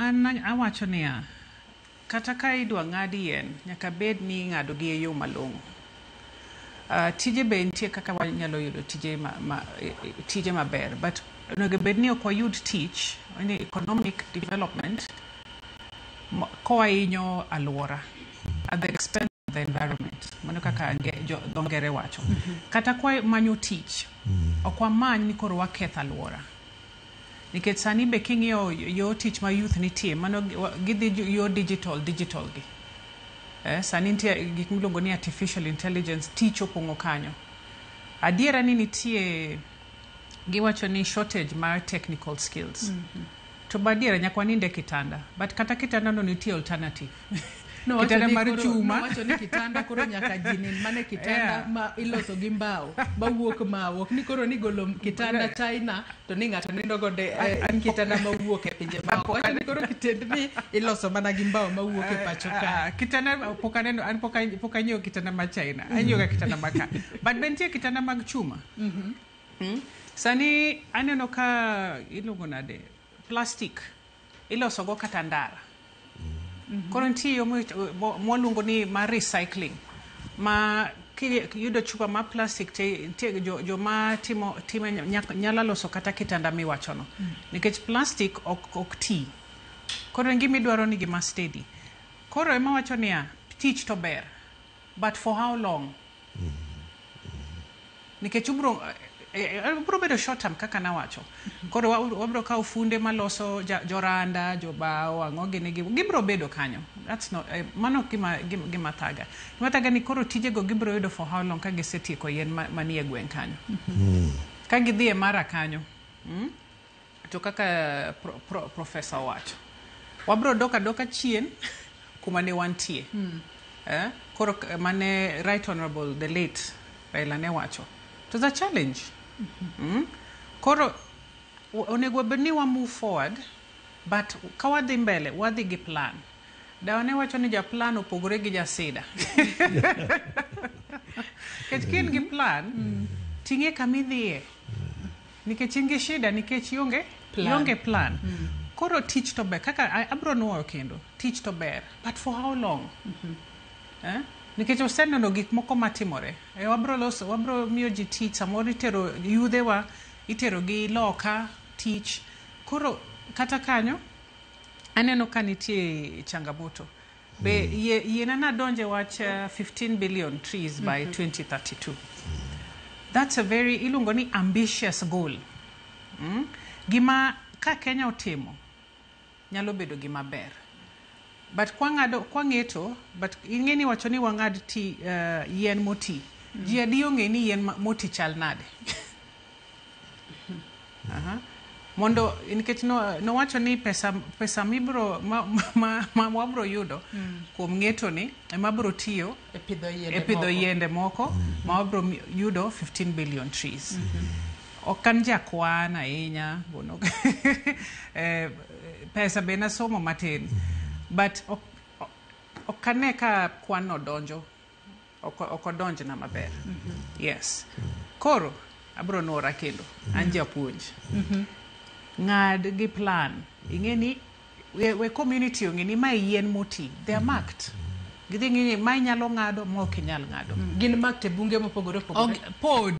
An awacho niya, kata ka idwa ng'ad yien, nyaka bed ni ing'ado gi e yo malong'o. Tije be nitie kaka wanyalo yudo tije tije maber, but onego bed ni ok wayud tich ni economic development kowahinyo alwora at the expense of the environment. Mano kaka dho ngere wacho. Kata kwamanyo tich, ok wamany ni koro waketh alwora. Nikech sani be king'iyo yo tich ma youth nitie, mano gidhi yo digital digital gi. Sani nitie gik miluongo ni artificial intelligence, tich opong'o kanyo. Adiera ni nitie giwacho ni shortage mar technical skills. To be adiera nyaka wanind e kitanda. But kata kitanda no nitie alternative. Kitanda mar chuma. Nowacho ni kitanda koro nyaka ji nind mana e kitanda ma iloso gi mbao mawuok mao. Ok ni koro ni golo kitanda China to ni ng'ato nindo godo e kitanda mawuok e pinje maoko. Wacho ni koro kitendni iloso mana gi mbao mawuok e pacho ka. Kitanda pok aneno, an pok anyiewo kitanda ma China. Anyiewo ga kitanda ma ka. But be nitie kitanda mag chuma. Sani aneno ka iluongo nade plastic iloso go kata ndara. Koro nitie yo mwaluongo ni mar recycling ma kiyudo chupa mar plastic te nitie joma timo time nyalo loso kata kitanda miwachono. Nikech plastic ok ti. Koro en gima idwaro ni gima steady. Koro ema wacho niya, tich to ber, but for how long? Nikech ubro bedo short term kaka nawacho. Koro wabro kawo funde maloso joranda, jobao, ang'o gini gi gibro bedo kanyo. That's not mano gima thaga. Gima thaga ni koro tijego gibro yudo for how long ka gisetieko yien manie gweng' kanyo. Ka gidhi e Mara kanyo, To kaka professor owacho, wabro dok adoka chien kuma ne wantie. Koro mane Right Honorable the late Raila ne wacho. It was a challenge. Koro onego bed ni wa move forward, but ka wadhi mbele, wadhi gi plan. Dawa ne wacho ni ja plan opogore gi jasida. Nikech ka in gi plan, ting'e kama idhiye. Nikech in gi shida nikech ionge Plan. Ionge plan. Koro tich to ber, kaka abro nuoyo kendo, tich to ber, but for how long? Eh? Nikech oseneno gik moko matimore. Wabro loso, wabro miyo ji tich, samoro itero yudhewa, itero gi loka tich. Koro kata kanyo, aneno ka nitie changamoto. Be yiena nadonje wach 15 billion trees by 2032. That's a very, iluongo ni ambitious goal. Gima ka Kenya otimo, nyalo bedo gima ber. But kwang'ado, kwang'eto, but ing'e ni wacho ni wang'ad ti, yien moti. Ji adi ong'e ni yien moti chal nade? Aha. Mondo, nikech nowacho ni pesa mibro, ma wabro yudo kuom ng'eto ni, ema bro tiyo e pidho yiende e pidho moko. Yiende moko ma wabro yudo 15 billion trees. Ok an jakwan ahinya, bono pesa be nasomo matin. But ok ane ka kwan no donjo, ok odonjna maber. Yes. Koro, abro nuora kendo, an japuonj. Ng'ad gi plan. Ing'e ni, we community ong'e ni mae yien moti. They are marked. Gidhi ng'e ni mae nyalo ng'ado, ma ok inyal ng'ado. Gin marked e bunge mopogore opogore. Pod.